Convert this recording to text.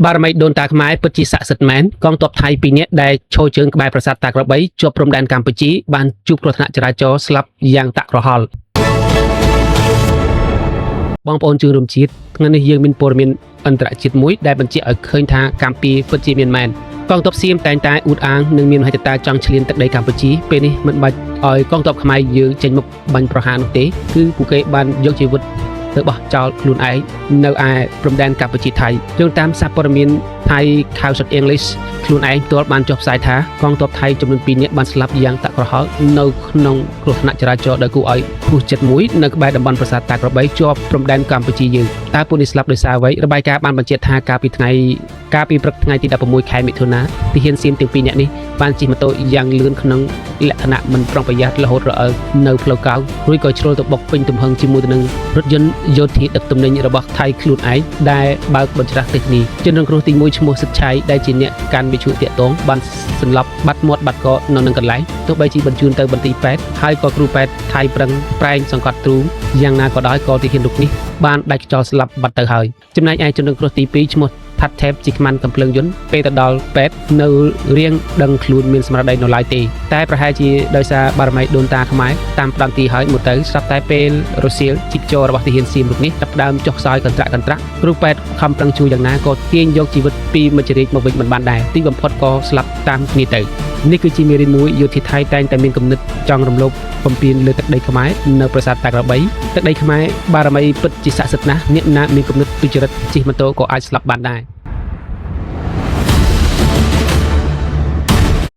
បារមីដូនតាខ្មែរពិតជាស័ក្តិសិទ្ធិមែនកងទ័ពថៃពីរនាក់ដែលឈរជើងក្បែរប្រាសាទតាក្របីជាប់ព្រំដែនកម្ពុជាបានជួបគ្រោះថ្នាក់ចរាចរណ៍ស្លាប់យ៉ាងតក់ក្រហល់បងប្អូនជនរួមជាតិថ្ងៃនេះយើងមានព័ត៌មានអន្តរជាតិមួយដែលបញ្ជាក់ឲ្យឃើញថាកម្ពុជាពិតជាមានមែនកងទ័ពសៀមតែងតែអួតអាងនិងមានមហិច្ឆតាចង់ឈ្លានទឹកដីកម្ពុជាពេលនេះមិនបាច់ឲ្យកងទ័ពខ្មែរយើងចេញមុខបាញ់ប្រហារនោះទេគឺពួកគេបានយកជីវិតទៅបោះចោលខ្លួនឯងនៅឯព្រំដែនកម្ពុជាថៃយោងតាមសារព័ត៌មានថៃ House of English ខ្លួនឯងផ្ទាល់បានចុះផ្សាយថាកងទ័ពថៃចំនួន2នាក់បានស្លាប់យ៉ាងតក់ក្រហល់នៅក្នុងគ្រោះថ្នាក់ចរាចរណ៍ដ៏គួរឲ្យហួសចិត្តមួយនៅក្បែរតំបន់ប្រាសាទតាក្របីជាប់ព្រំដែនកម្ពុជាយើងតើពួកនេះស្លាប់ដោយសារអ្វីរបាយការណ៍បានបញ្ជាក់ថាកាលពីព្រឹកថ្ងៃទី16ខែមិថុនាទាហានសៀមទាំងពីរនាក់នេះបានជិះម៉ូតូយ៉ាងលឿនក្នុងលក្ខណៈមិនប្រុងប្រយ័ត្នរហូតរអិលនៅផ្លូវកោងរួចក៏ជ្រុលទៅបុកពេញទំហឹងជាមួយទៅនឹងរថយន្តយោធាដឹកទំនិញរបស់ថៃខ្លួនឯងដែលបើកបញ្ច្រាស់ទិសនេះជនរងគ្រោះទី1ឈ្មោះសិទ្ធឆៃដែលជាអ្នកកាន់វិទ្យុតាក់ទងបានសន្លប់បាត់មាត់បាត់កនៅនឹងកន្លែងទោះបីជាបញ្ជូនទៅបន្ទីពេទ្យហើយក៏គ្រូពេទ្យថៃប្រឹងប្រែងសង្កត់ទ្រូងយ៉ាងណាក៏ដោយក៏ទាហានរូបនេះបានដាច់ខ្យល់ស្លាប់បាត់ទៅហើយចំណែកឯជនរងគ្រោះទី2ឈ្មោះ ថាត់ថេបជាខ្មាន់កំភ្លើងយន្តពេលទៅដល់ពេទ្យនៅរៀងដឹងខ្លួនមានស្មារតីនៅឡើយទេតែប្រហែលជាដោយសារបារមីដូនតាខ្មែរតាមផ្ដន្ទាហើយមកទៅស្រាប់តែពេលរសៀលជីពចររបស់ទាហានសៀមរូបនេះចាប់ផ្ដើមចុះខ្សោយកន្ត្រាក់កន្ត្រាក់គ្រូពេទ្យខំប្រឹងជួយយ៉ាងណាក៏ទាញយកជីវិតពីមជ្ឈរាជមកវិញមិនបានដែរទីបំផុតក៏ស្លាប់តាមគ្នាទៅនេះគឺជាមេរៀនមួយយោធាថៃតែងតែមានគំនិតចង់រំលោភបំពានលើទឹកដីខ្មែរនៅប្រាសាទតាក្របីទឹកដីខ្មែរបារមីពិតជាស័ក្តិសិទ្ធិណាស់អ្នកណាមានគំនិតទុច្ចរិតជិះម៉ូតូក៏អាចស្លាប់បានដែរ។